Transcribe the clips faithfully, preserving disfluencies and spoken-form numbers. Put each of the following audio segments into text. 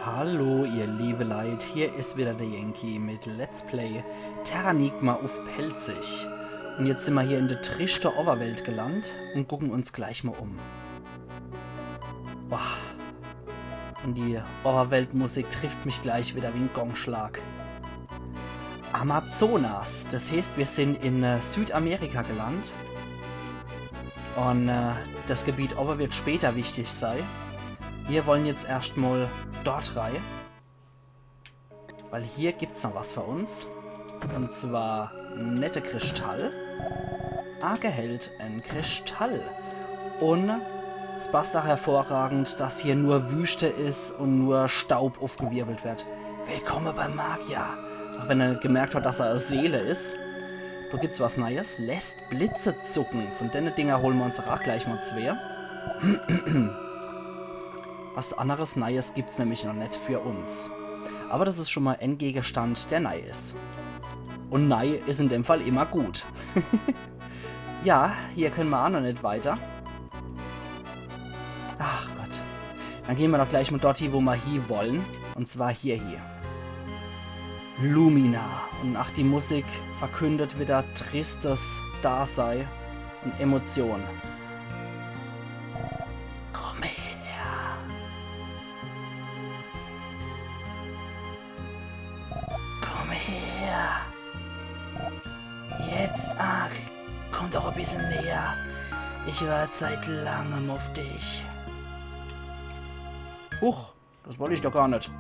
Hallo, ihr liebe Leit, hier is wieder der Yankee mit Let's Play Terranigma uff Pälzisch. Un jetzt sin mer hier in de trischte Owwerwelt geland un gucken uns gleich mol um. Boah. Un die Owwerweltmusik trifft mich gleich wieder wie'n Gongschlag. Amazonas, des heeßt, mir sin in äh, Südamerika geland. Un äh, des Gebiet owwe wird später wichtig sei. Mir wollen jetzt erscht mol dort rei. Weil hier gibt's noch was für uns. Un zwar en nette Kristall. A gehält en Kristall. Un es passt ach hervorragend, dass hier nur Wüschte is un nur Staub uffgewirbelt wird. Willkomme beim Magier. Ach wenn er net gemerkt hat, dass er e Seele is. Do gibt's was Neies. Lässt Blitze zucken. Von denne Dinger holen mer uns ach gleich mol zwee. Was anneres Neies gibt's nämlich noch net für uns. Awwer des is schun mol en Gegenstand, der nei is. Un nei is in dem Fall immer gut. Ja, hier könne mer ach noch net weiter. Ach Gott. Dann gehn mer doch gleich mol dort hie, wo mer hie wollen. Un zwar hier, hier. Lumina. Un ach, die Musik verkündet wieder tristes Dasei un Emotion. Komm her. Komm her. Jetzt, Ark. Komm doch e bissel näher. Ich wart seit langem uff dich. Huch, des wollt ich doch gar net.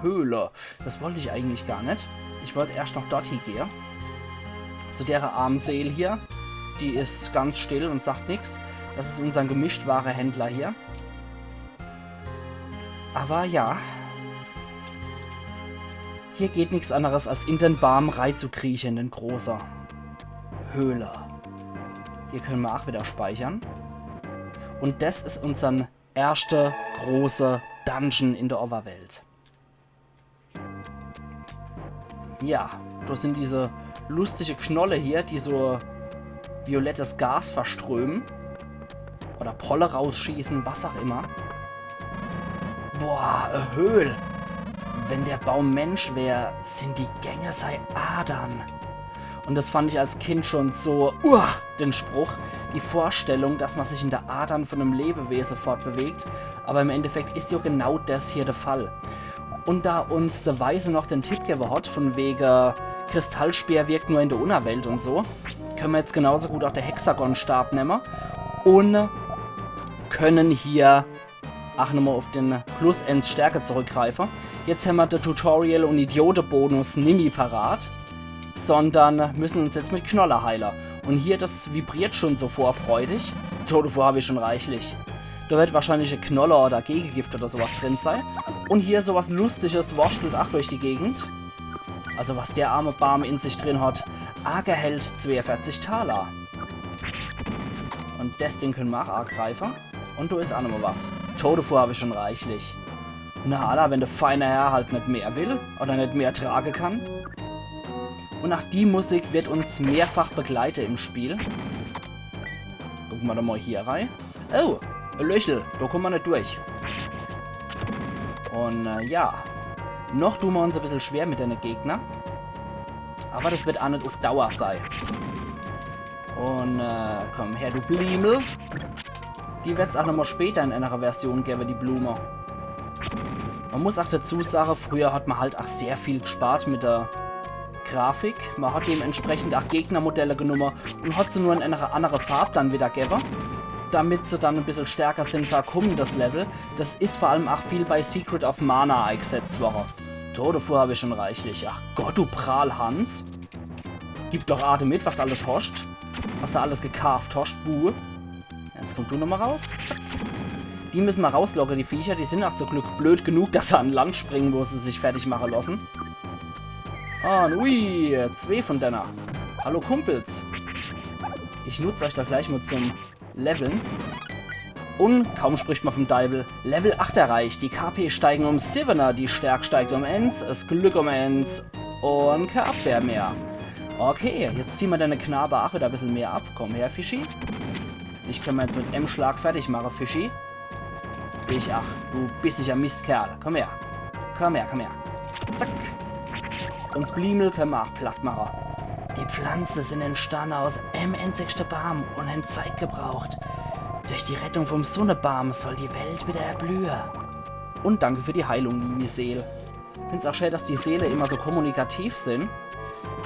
Höhle. Des wollt ich eigentlich gar net. Ich wollt erscht noch dort hie gehe. Zu dere arme Seel hier. Die is ganz still un sagt nix. Des is unsern Gemischtware-Händler hier. Awwer ja. Hier geht nix anneres, als in den Baam reizukrieche, in den große Höhle. Hier könne mer ach wieder speichern. Un des is unsern erschte große Dungeon in der Owwerwelt. Ja, des sin diese lustige Knolle hier, die so violettes Gas verströmen. Oder Polle rausschießen, was ach immer. Boah, e Höhl. Wenn der Baum Mensch wär, sin die Gänge sei Adern. Un des fand ich als Kind schun so, uah, den Spruch. Die Vorstellung, dass mer sich in de Adern von em Lebewese fortbewegt. Awwer im Endeffekt is jo genau des hier de Fall. Un da uns de Weise noch den Tipp gewwe hat, von wege Kristallspeer wirkt nur in de Unnerwelt un so, könne mer jetzt genauso gut ach de Hexagonstab nemme un könne hier ach nochmol uff den Plus eins Stärke zurückgreife. Jetzt hämmer de Tutorial- un Idiote-Bonus nimmi parat, sondern müssen uns jetzt mit Knolle heile. Un hier, des vibriert schun so vorfreudig. Do, devor hab ich schun reichlich. Do wird wahrscheinlich e Knolle oder Gegegift oder so was drin sei. Un hier so was Lustiges wurschtelt ach durch die Gegend. Also was der arme Baam in sich drin hat. A gehält zweeunverzig Taler. Un des Ding könne mer ach agreife. Un do is ach nochmol was. Do, devor hab ich schun reichlich. Na, alla, wenn de feine Herr halt net mehr will oder net mehr trage kann. Un ach die Musik wird uns mehrfach begleite im Spiel. Gucke mer doch mol hier rei. Oh, e Löchel, do kumme mer net durch. Un äh, ja, noch du mer uns e bissel schwer mit denne Gegner. Awwer des wird ach net uff Dauer sei. Un äh, komm her, du Bliemel. Die werd's ach nochmol später in enere Version gewwe, die Blume. Mer muss ach dezu sage, früher hat mer halt ach sehr viel gespart mit de Grafik. Mer hat dementsprechend ach Gegnermodelle genumme un hat se nur in enere annere Farb dann wieder gewwe, damit se dann e bissel stärker sin für e kummendes Level. Des is vor allem ach viel bei Secret of Mana eig'setzt worre. Do, devor hab ich schun reichlich. Ach Gott, du Prahlhans. Gib doch Atem mit, was du alles hoscht. Was du alles gekaaft hoscht, Bu. Jetzt komm du nochmol raus. Zack. Die müsse mer rauslocke, die Viecher. Die sin ach zum Glück blöd genug, dass se an Land springe, wo se sich fertig mache losse. Un ui, zwee von denne. Hallo Kumpels. Ich nutz euch doch gleich mol zum Leveln. Un kaum spricht mer vom Deiwel, Level acht erreicht. Die K P steigen um siwwener, die Stärk steigt um eens, es Glück um eens un kä Abwehr mehr. Okay, jetzt ziehe mer denne Knabe ach wieder e bissel mehr ab. Komm her, Fischi. Dich könne mer jetzt mit em Schlag fertig mache, Fischi. Dich, ach, du bissiger Mistkerl. Komm her. Komm her, komm her. Zack. Un 's Bliemel könne mer ach platt mache. Die Pflanze sin entstanne aus em enzigste Baam un hen Zeit gebraucht. Durch die Rettung vom Sunnebaam soll die Welt wieder erblühe. Un danke für die Heilung, liebi Seel. Find's ach schää, dass die Seele immer so kommunikativ sin.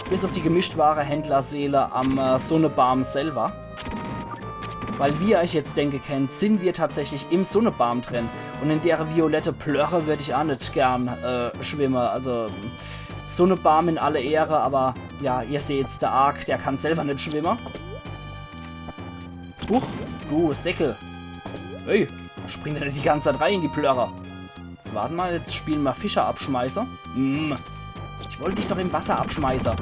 Bis uff die Gemischtwarehändler-Seele am, äh, Sunnebaam selwer. Weil, wie ihr eich jetzt denke kennt, sin mer tatsächlich im Sunnebaam drin. Un in dere violette Plörre würd ich ach net gern, äh, schwimme. Also, Sunnebaam in alle Ehre, awwer ja, ihr seht's, de Ark, der kann selwer net schwimme. Huch, du Säckel. Hey, spring doch net die ganz Zeit rei in die Plörre. Jetzt wart mol, jetzt spiele mer Fischer abschmeiße. Hm. Ich wollt dich doch im Wasser abschmeiße.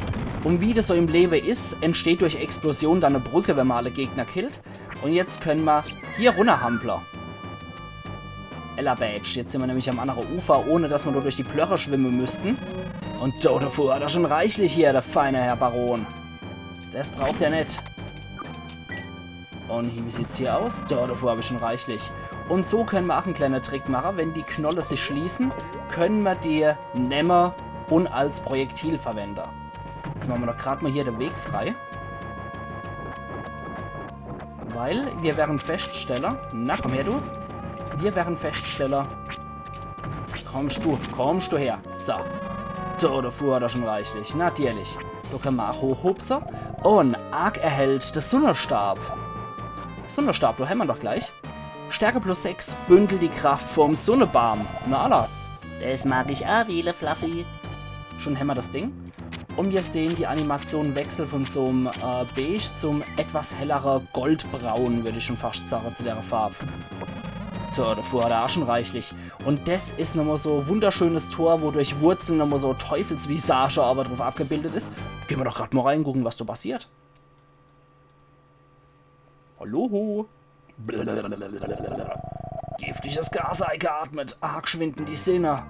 Un wie des so im Lewe is, entsteht durch Explosion dann e Brück, wenn mer alle Gegner killt. Un jetzt könne mer hier runnerhample. Ella Badge, jetzt sin mer nämlich am annere Ufer, ohne dass mer do durch die Plörre schwimme müssten. Un Tote Futter hat er schon reichlich hier, de feine Herr Baron. Des braucht er net. Un wie sieht's hier aus? Do, dovun hab ich schon reichlich. Un so könne mer ach en kleene Trick mache. Wenn die Knolle sich schließe, könne mer die nemme un als Projektil verwende. Jetzt mache mer doch grad mol hier de Weg frei. Weil mir werre feststelle, na komm her, du. Mir werre feststelle, kommscht du, kommscht du her. So. Do, dovun hat er schon reichlich. Natierlich. Do könne mer ach hochhupse. Un Ark erhält de Sunnestab. Sunnestab, do hämmer'n doch gleich. Stärke plus sechs, bündelt die Kraft vom Sunnebaam. Na alla. Des mag ich ach, wie Fluffy. Schon hämmer des Ding. Un mir sehn, die Animation wechselt vun so'm, äh, Beige zum etwas hellere Goldbraun, würd ich schon fascht sage, zu dere Farb. So, dovun hat er ach schon reichlich. Un des is nochmol so e wunderschönes Tor, wo durch Wurzeln nochmol so Teufelsvisage awwer druff abgebildet is. Gehn mer doch grad mol reingucke, was do passiert. Hallo? Giftiges Gas eigeatmet. Ah, gschwind in die Sinne.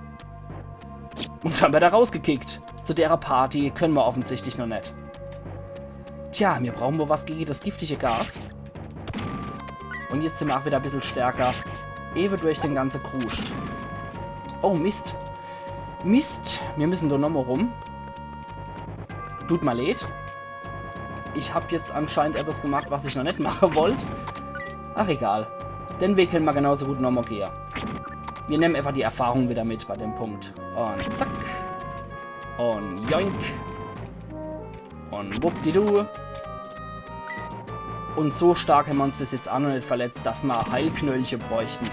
Un dann werd er rausgekickt. Zu dere Party könne mer offensichtlich noch net. Tja, mir brauche wohl was gege des giftige Gas. Un jetzt sin mer ach widder e bissel stärker. Ewe durch den ganze Kruscht. Oh, Mist. Mist, mir müssen do nochmol rum. Tut mer leed. Ich hab jetzt anscheinend etwas gemacht, was ich noch net mache wollt. Ach, egal. Den Weg könne mer genauso gut nochmol gehe. Mir nemme einfach die Erfahrung widder mit bei dem Punkt. Un zack. Un joink. Un wuppdidu. Un so stark hämmer uns bis jetzt ach noch net verletzt, dass mer Heilknöllche bräuchten.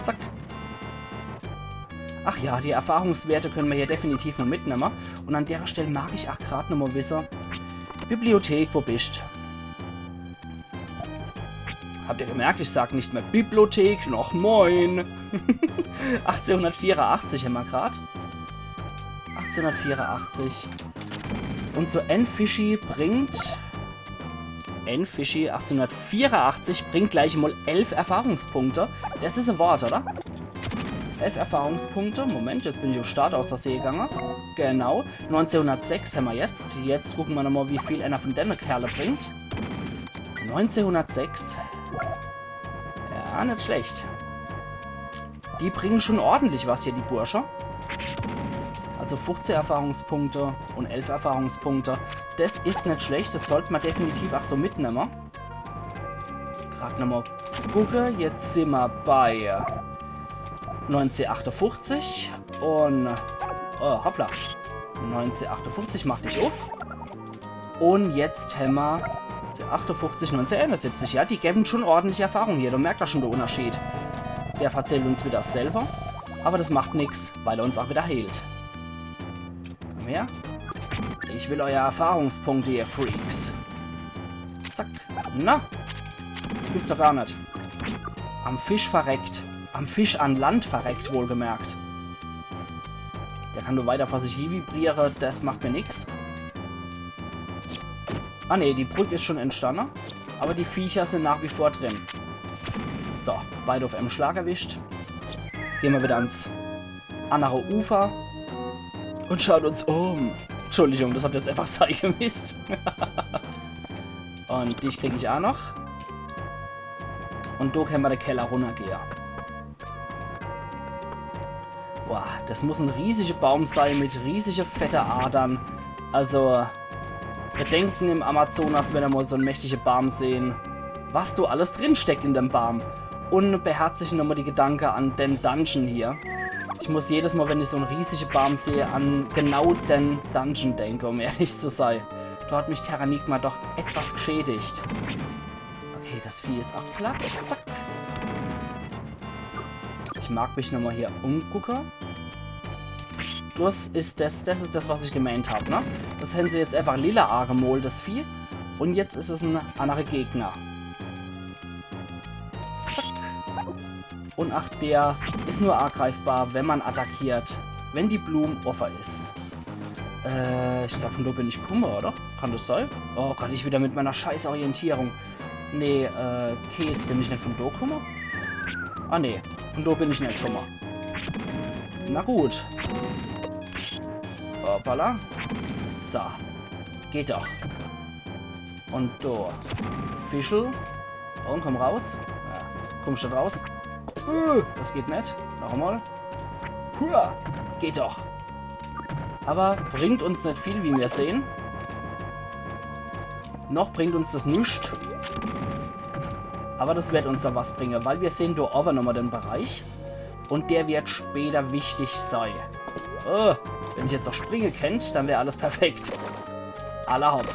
Zack. Ach ja, die Erfahrungswerte könne mer hier definitiv noch mitnemme. Un an dere Stell mag ich ach grad nochmol wisse. Bibliothek, wo bischt? Habt ihr gemerkt, ich sag nicht mehr Bibliothek, noch Moin. Achtzehnhundertvierundachtzig hämmer grad. Achtzehnhundertvierundachtzig. Un so en Fischi bringt... En Fischi achtzehnhundertvierundachtzig bringt gleich mol elf Erfahrungspunkte. Des is e Wort, oder? Elf Erfahrungspunkte. Moment, jetzt bin ich uff Start aus Versehe gegange. Genau. Neunzehnhundertsechs hämmer jetzt. Jetzt gucke mer nochmol, wie viel ener vun denne Kerle bringt. Neunzehnhundertsechs. Ja, net schlecht. Die bringen schon ordentlich was hier, die Bursche. Also fuchzeh Erfahrungspunkte un elf Erfahrungspunkte. Des is net schlecht, des sollt mer definitiv ach so mitnemme. Grad nochmol gucke, jetzt sin mer bei neunzehnhundertachtundfünfzig un, oh, hoppla. Neunzehnhundertachtundfünfzig, mach dich uff. Un jetzt hämmer neunzehnhundertachtundfünfzig, neunzehnhunderteinundsiebzig. Ja, die gewwen schon ordentlich Erfahrung hier. Do merkt er schon de Unnerschied. Der verzählt uns widder selwer. Awwer des macht nix, weil er uns ach widder heelt. Komm her. Ich will euer Erfahrungspunkte, ihr Freaks. Zack. Na? Gibt's doch gar net. Am Fisch verreckt. Am Fisch an Land verreckt, wohlgemerkt. Der kann nur weiter vor sich hin vibriere, des macht mer nix. Ah nee, die Brück is schon entstanne. Awwer die Viecher sin nach wie vor drin. So, beide uff em Schlag erwischt. Gehn mer widder ans annere Ufer un schaut uns um. Entschuldigung, des habt ihr jetzt einfach sei gemisst. Un dich krieg ich ach noch. Un do kenne mer de Keller runnergehe. Boah, das muss en riesige Baum sei mit riesige fette Adern. Also, bedenken im Amazonas, wenn er mal so en mächtige Baum sehen, was do alles drinsteckt in dem Baum. Un beherzigen nochmal die Gedanke an den Dungeon hier. Ich muss jedes Mal, wenn ich so en riesige Baum sehe, an genau den Dungeon denke, um ehrlich zu sei. Do hat mich Terranigma doch etwas geschädigt. Okay, das Vieh is auch platt. Zack. Ich mag mich nochmal hier umgucke. Das is das, das is das, was ich gemeint hab, ne? Das hän se jetzt einfach lila agemolt, das Vieh. Un jetzt is es en annerer Gegner. Zack. Un ach der is nur agreifbar, wenn man attackiert, wenn die Blum offe is. Äh, ich glaub, von do bin ich kumme, oder? Kann das sei? Oh Gott, ich wieder mit meiner scheiß Orientierung. Nee, äh, Käs, bin ich net von do kumme? Ah, nee, von do bin ich net kumme. Na gut. Hoppala. So. Geht doch. Un do. Fischel. Un komm raus. Ja, komm schon raus. Äh, das geht net. Noch einmal. Hua. Geht doch. Aber bringt uns net viel, wie wir sehen. Noch bringt uns das nix. Aber das wird uns da was bringen, weil wir sehen do owwe nochmal den Bereich. Un der wird später wichtig sei. Oh, wenn ich jetzt noch springe kennt, dann wär alles perfekt. Alla hopp.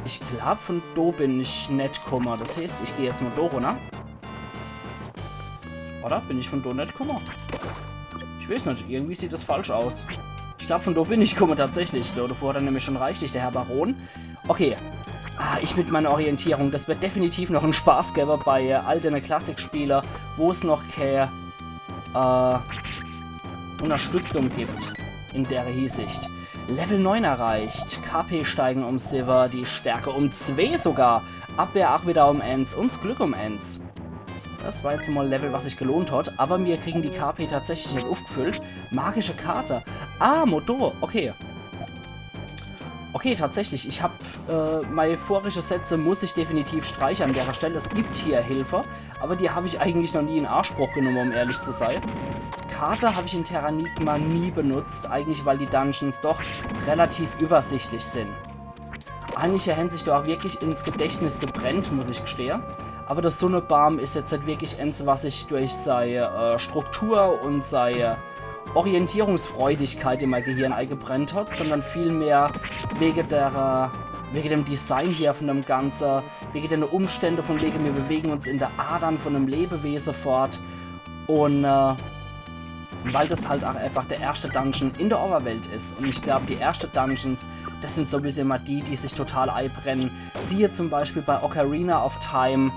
Ich glaub, von do bin ich net kumme. Das heißt, ich geh jetzt mal do runner. Oder bin ich von do net kumme? Ich weiß net, irgendwie sieht das falsch aus. Ich glaub, von do bin ich kumme tatsächlich. Do, do vorher nämlich schon reichlich, der Herr Baron. Okay. Ah, ich mit meiner Orientierung. Das wird definitiv noch en Spaß geben bei, äh, all den Klassikspiele, wo's noch kä, äh, Unterstützung gibt in der Hinsicht. Level neun erreicht. K P steigen um siwwe, die Stärke um zwee sogar. Abwehr auch wieder um eins un 's Glück um eins. Das war jetzt mal e Level, was sich gelohnt hat, aber mir kriegen die K P tatsächlich net ufgefüllt. Magische Karte. Ah, Motor, okay. Okay, tatsächlich, ich hab, äh, mei vorische Sätze muss ich definitiv streiche an der Stelle. Es gibt hier Hilfe, aber die hab ich eigentlich noch nie in Anspruch genommen, um ehrlich zu sei. Karte hab ich in Terranigma nie benutzt, eigentlich weil die Dungeons doch relativ übersichtlich sind. Einige hän sich do auch wirklich ins Gedächtnis gebrennt, muss ich gestehe. Aber das Sunnebaam is jetzt net wirklich ens, was sich durch sei, äh, Struktur un sei, äh, Orientierungsfreudigkeit in mein Gehirn eingebrennt hat, sondern vielmehr wege der, äh, wege dem Design hier von dem Ganze, wege den Umstände von wege, mir bewegen uns in der Adern von em Lebewese fort. Un, äh, weil das halt auch einfach der erste Dungeon in der Overwelt is. Un ich glaub, die erste Dungeons, das sind sowieso immer die, die sich total einbrennen. Siehe zum Beispiel bei Ocarina of Time,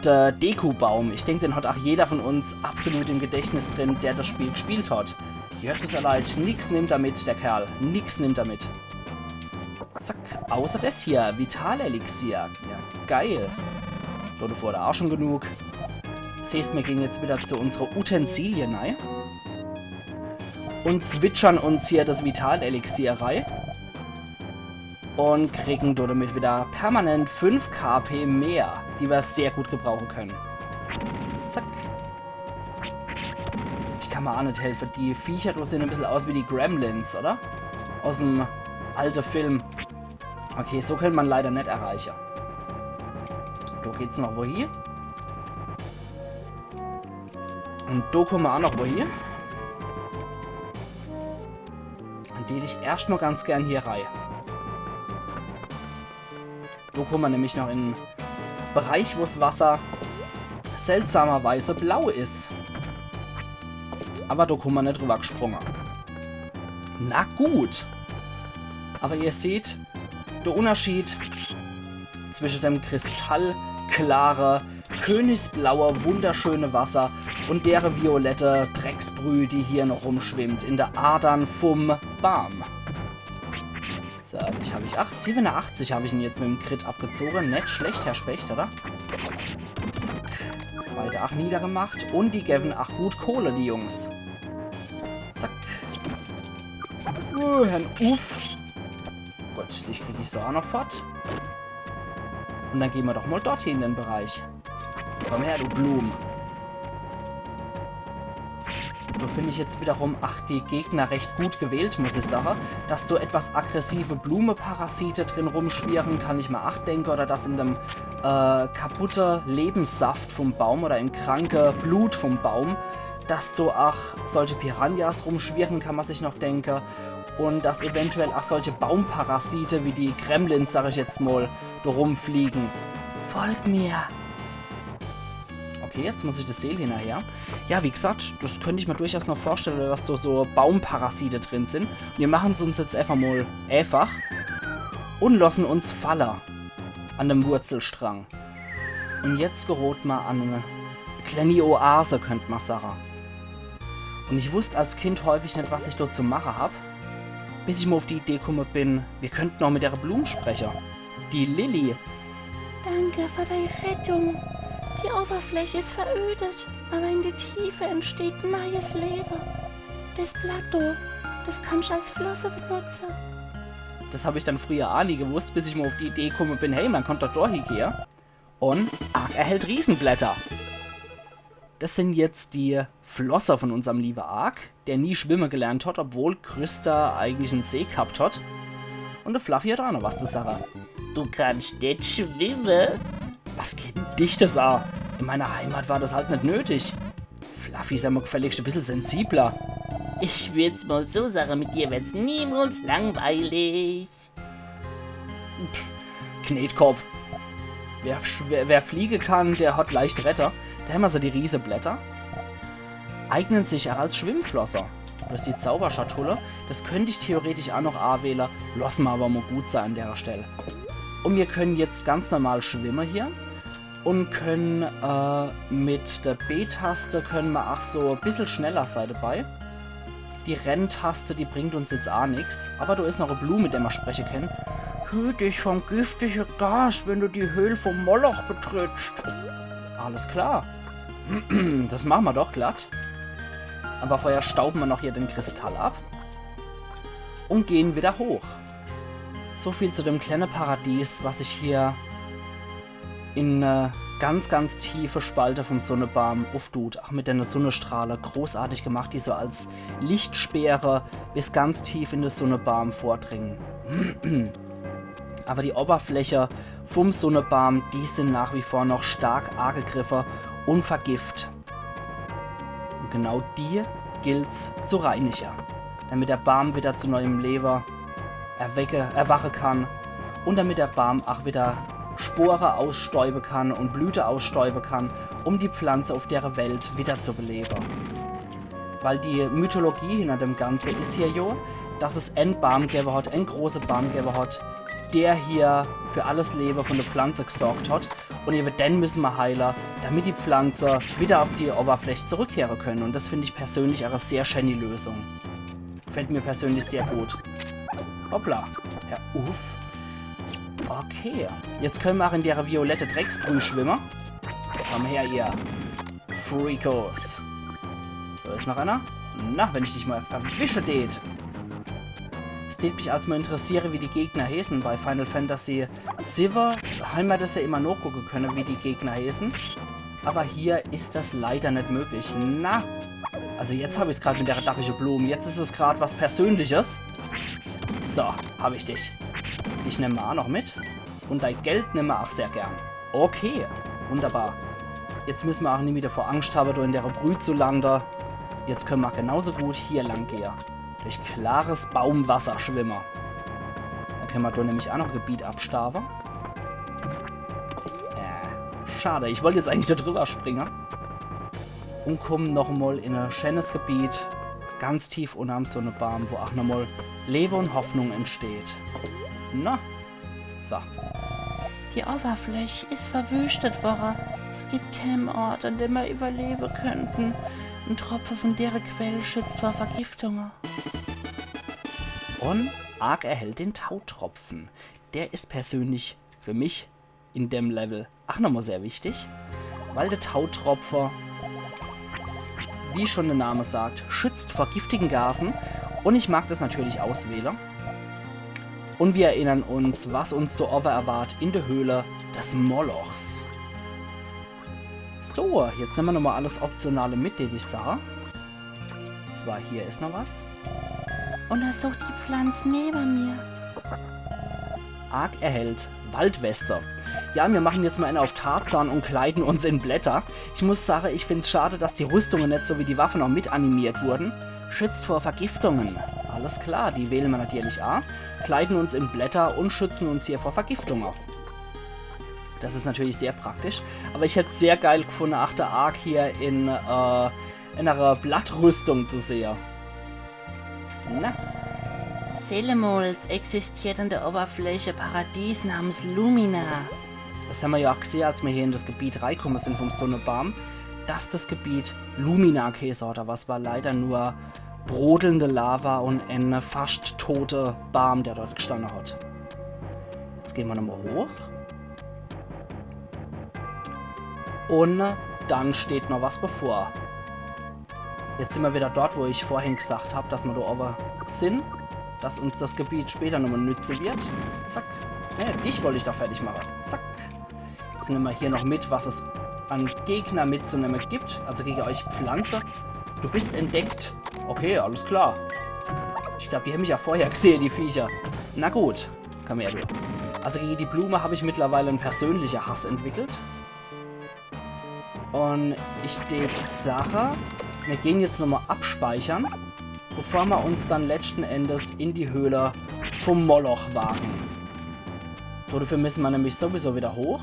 der Deku-Baum. Ich denk, den hat auch jeder von uns absolut im Gedächtnis drin, der das Spiel gespielt hat. Jesses, allein, nix nimmt er mit, der Kerl. Nix nimmt er mit. Zack. Außer das hier, Vitalelixier. Ja, geil. Dort war da auch schon genug. Das heißt, wir gehen jetzt wieder zu unsere Utensilien rein. Un switchern uns hier das Vitalelixier rein. Un kriegen damit wieder permanent fünf K P mehr, die wir sehr gut gebrauchen können. Zack. Ich kann mir auch net helfen. Die Viecher, die sehen ein bisschen aus wie die Gremlins, oder? Aus dem alten Film. Okay, so kann man leider net erreichen. Do geht's noch wohin. Un do kommen wir auch noch wohin. An den ich erst mal ganz gern hier rein. Do kommen wir nämlich noch in en Bereich, wo's Wasser seltsamerweise blau is. Aber do kommen wir net drüber gesprungen. Na gut. Aber ihr seht, der Unterschied zwischen dem kristallklare, königsblaue, wunderschöne Wasser un dere violette Drecksbrüh, die hier noch rumschwimmt in der Adern vom Baam. So, ich hab ich, ach, siebenundachtzig hab ich ihn jetzt mit dem Crit abgezogen. Net schlecht, Herr Specht, oder? Zack. Beide ach niedergemacht. Un die gewen ach gut Kohle, die Jungs. Zack. Uh, Herrn Uff. Gut, dich krieg ich so auch noch fort. Un dann gehen wir doch mal dorthin in den Bereich. Komm her, du Blume. Do find ich jetzt wiederum, ach, die Gegner recht gut gewählt, muss ich sage. Dass do etwas aggressive Blumeparasite drin rumschwirren, kann ich mer ach denke. Oder dass in dem äh, kaputte Lebenssaft vom Baum oder im kranke Blut vom Baum, dass do ach solche Piranhas rumschwirren, kann mer sich noch denke. Und dass eventuell ach solche Baumparasite wie die Gremlins, sag ich jetzt mal, do rumfliegen. Folg mir! Okay, jetzt muss ich de Seel hinnerher. Ja, wie gesagt, das könnt ich mer durchaus noch vorstelle, dass do so Baumparasite drin sin. Mir machen's uns jetzt einfach mal einfach und lassen uns falle an dem Wurzelstrang. Und jetzt gerot mer an e kleeni Oase, könnt mer sage. Und ich wusst als Kind häufig net, was ich do zu mache hab, bis ich mal auf die Idee kumme bin, mir könnten noch mit der Blume spreche. Die Lilly. Danke für die Rettung. Die Oberfläche ist verödet, aber in der Tiefe entsteht neues Leben. Das Blatt do, das kannst du als Flosse benutzen. Das hab ich dann früher ach nie gewusst, bis ich mal auf die Idee kumme bin, hey, man kann doch do hiegehe und Ark erhält Riesenblätter. Das sin jetzt die Flosse von unserm liebe Ark, der nie schwimme gelernt hat, obwohl Chrysler eigentlich en See gehabt hat. Und de Fluffy hat ach noch was zu sage. Du kannst net schwimme? Was geht denn dich das a? In meiner Heimat war das halt net nötig. Fluffy, sei mal gefälligst e bissel sensibler. Ich würd's mal so sage, mit dir wird's niemals langweilig. Pff, Knetkopf. Wer, sch- wer, wer fliege kann, der hat leicht Retter. Do hämmer so die Rieseblätter. Eignen sich ach als Schwimmflosse. Das is die Zauberschatulle. Das könnt ich theoretisch ach noch awähle. Lass mer aber mal gut sei an der Stelle. Und mir können jetzt ganz normal schwimme hier. Und können äh, mit der B-Taste können mer ach so e bissel schneller sei dabei. Die Renntaste, die bringt uns jetzt ach nix. Aber do is noch e Blume, mit der mer spreche können. Hüt dich vom giftige Gas, wenn du die Höhl vom Moloch betrittst. Alles klar. Das mache mer doch glatt. Aber vorher stauben mer noch hier den Kristall ab. Und gehen wieder hoch. So viel zu dem kleine Paradies, was sich hier in e ganz, ganz tiefe Spalte vom Sunnebaam uftut. Ach, mit denne Sunnestrahle. Großartig gemacht, die so als Lichtspeere bis ganz tief in de Sunnebaam vordringen. Aber die Oberfläche vom Sunnebaam, die sin nach wie vor noch stark agegriffe und vergift. Und genau die gilt's zu reinige, damit der Baam wieder zu neuem Lewe erwecke, erwache kann und damit der Baam ach wieder Spore ausstäube kann und Blüte ausstäube kann, um die Pflanze auf dere Welt wieder zu belebe. Weil die Mythologie hinter dem Ganze is hier jo, dass es en Baam gewwe hat, en große Baam gewwe hat, der hier für alles Lewe von der Pflanze gesorgt hat. Und ewe den müsse mer heile, damit die Pflanze wieder auf die Oberfläche zurückkehre können. Und das find ich persönlich ach e sehr schöni Lösung. Gefällt mir persönlich sehr gut. Hoppla. Ja, uff. Okay. Jetzt können mer ach in dere violette Drecksbrüh schwimme. Komm her, ihr Freakos. Do is noch einer. Na, wenn ich dich mal verwische, dät. Es tät mich als mal interessiere, wie die Gegner heeßen. Bei Final Fantasy siwwe hämmer das ja immer nochgucke könne, wie die Gegner heeßen. Aber hier is das leider net möglich. Na, also jetzt hab ich's grad mit der dachige Blume. Jetzt is es grad was Persönliches. So, hab ich dich. Dich nemme mer ach noch mit. Und dei Geld nemme mer ach sehr gern. Okay, wunderbar. Jetzt müsse mer ach nimmi davor Angst habe, do in dere Brüh zu lande. Jetzt können mer genauso gut hier lang gehe. Durch klares Baumwasser schwimme. Do können mer do nämlich ach noch e Gebiet abstaawe. Äh, schade, ich wollt jetzt eigentlich do drüber springe. Und kommen noch mal in e schönes Gebiet, ganz tief unnerm Sunnebaam, wo ach noch mal Lewe und Hoffnung entsteht. Na, so. Die Oberfläche is verwüstet worre. Es gibt keinen Ort, an dem mer überlebe könnten. En Tropfe von dere Quell schützt vor Vergiftunge. Und Ark erhält den Tautropfen. Der is persönlich für mich in dem Level ach nochmal sehr wichtig, weil der Tautropfe, wie schon der Name sagt, schützt vor giftigen Gasen und ich mag das natürlich auswähle. Und wir erinnern uns, was uns do owwe erwart in der Höhle des Molochs. So, jetzt nemme mer nochmal alles Optionale mit, dät ich sage. Zwar hier is noch was. Untersuch die Pflanze neben mir. Ark erhält Waldweste. Ja, mir machen jetzt mal eine auf Tarzan und kleiden uns in Blätter. Ich muss sagen, ich find's schade, dass die Rüstungen net so wie die Waffe noch mit animiert wurden. Schützt vor Vergiftungen. Alles klar, die wählen wir natürlich a. Kleiden uns in Blätter und schützen uns hier vor Vergiftungen. Das is natürlich sehr praktisch. Aber ich hätt's sehr geil gefunden, ach, de Ark hier in, äh, in einer Blattrüstung zu sehen. Na? Sell emol, es existiert an der Oberfläche e Paradies namens Lumina. Das haben wir ja auch gesehen, als wir hier in das Gebiet reingekommen sind vom Sonnebaum, dass das Gebiet Lumina geheißen hat, aber es war leider nur brodelnde Lava und ein fast toter Baum, der dort gestanden hat. Jetzt gehen wir nochmal hoch. Und dann steht noch was bevor. Jetzt sind wir wieder dort, wo ich vorhin gesagt hab, dass wir da oben sind. Dass uns das Gebiet später nochmal nützen wird. Zack. Ne, dich wollte ich da fertig machen. Zack. Jetzt nehmen wir hier noch mit, was es an Gegner mitzunehmen gibt. Also gegen euch Pflanze. Du bist entdeckt. Okay, alles klar. Ich glaub, die haben mich ja vorher gesehen, die Viecher. Na gut, komm her, du. Also gegen die Blume habe ich mittlerweile einen persönlichen Hass entwickelt. Und ich tät sache, wir gehen jetzt nochmal abspeichern, bevor wir uns dann letzten Endes in die Höhle vom Moloch wagen. Dafür müssen wir nämlich sowieso wieder hoch.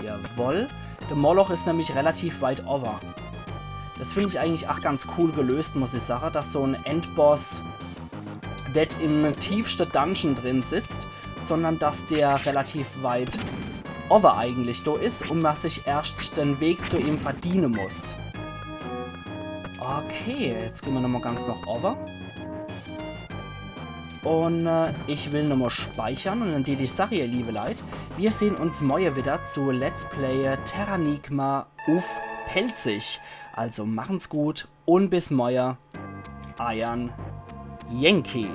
Jawohl. Der Moloch ist nämlich relativ weit over. Das finde ich eigentlich auch ganz cool gelöst, muss ich sagen, dass so ein Endboss nicht im tiefsten Dungeon drin sitzt, sondern dass der relativ weit over eigentlich da ist und man sich erst den Weg zu ihm verdienen muss. Okay, jetzt gehen wir nochmal ganz nach over. Und äh, ich will nochmal speichern und dann die Serie, liebe Leute. Wir sehen uns morgen wieder zu Let's Play Terranigma uff Pälzisch. Also machen's gut und bis morgen. Eiern Yankee.